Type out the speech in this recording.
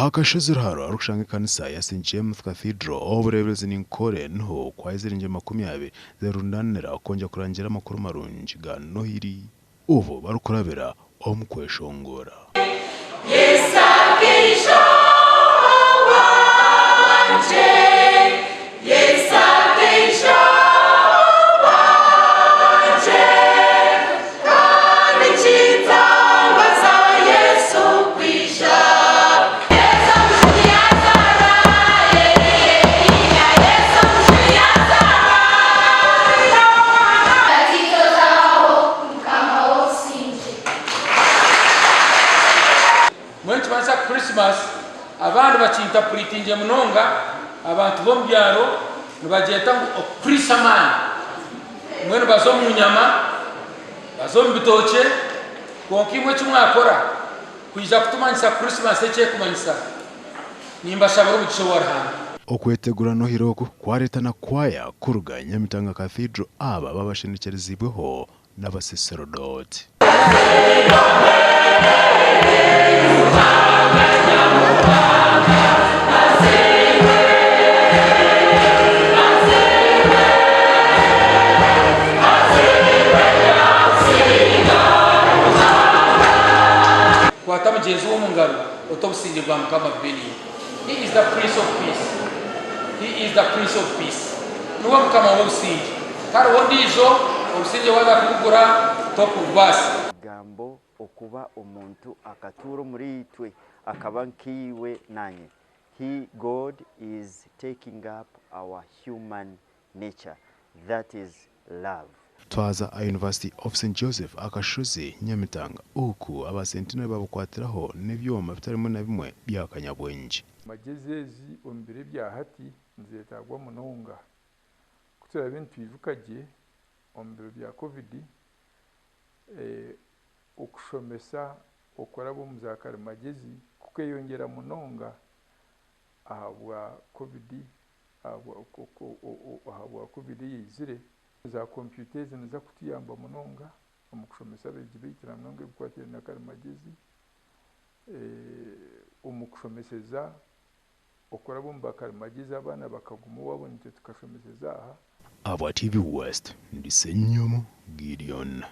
Aha kashozi Ruharo aharikushangwa ekanisa ya St James Cathedral, obureeberezi Ninkore niho kwaheza erengyero 20 zerundanira kwongyera kurangira amakuru marungi ga Nohiri obu barikurabira omu kweshongora. Yesu akaija owangye, Yesu akaija owangye, Ka nikintangaza Yesu kwija. Yesu omushumi yazaarwa, Eliya, Yesu omushumi yazaarwa. Tataitwe otahwaho, Mukama w'obusingye. Mbwenu nikimanyisa Christmas abandi bakintapulitingye munonga abantu b'omu byaro nibagyeta ngu okukuriisa amaani. Mbwenu baza omu nyama, baza omu bitookye kwonka imwe eki mwakora kwija kutumanyisa Christmas eki erikumanyisa, nimbashabira omugisha owa Ruhanga. Okwetegura Nohiri oku kwareeta na kwaya kuruga Nyamitanga Cathedral aba babashendekyerezibweho n'abaseserodooti. Kwata mugyenzi wo omu ngaro oti obusingye bwa Mukama bube naiwe. He is the Prince of Peace. He is the Prince of Peace. Niwe Mukama w'obusingye. Tihariho ondiijo, obusingye waaza kubugura tokububaasa. Ekigambo okuba omuntu akatuura omuri itwe akaba nkaiwe nanye He, God, is taking up our human nature that is love. Twaza aha University of Saint Joseph Akashozi, Nyamitanga, oku aba Centenary babukwatiraho n'ebyoma bitari bimwe na bimwe bya kanyabwengye. Magyezi ezi omu biro ebya hati nizetaagwa munonga. Ku turaabe nitwijuka gye omu biro bya Covid, okushomesa okuraba omu za karimagyezi kukeyongyera munonga ahabwa Covid ahabwa Covid eyaizire. Za kompyuta ezi niza kutuyamba munonga omu kushomesa abeegi baitu na munonga ebikwatiraine na karimagyezi, omu kushomeseza okuraba omu bakarimagyezi abaana bakaguma owaabo naitwe tukashomeseza aha. Ahabwa TV West, ndi Ssenyomo Gideon.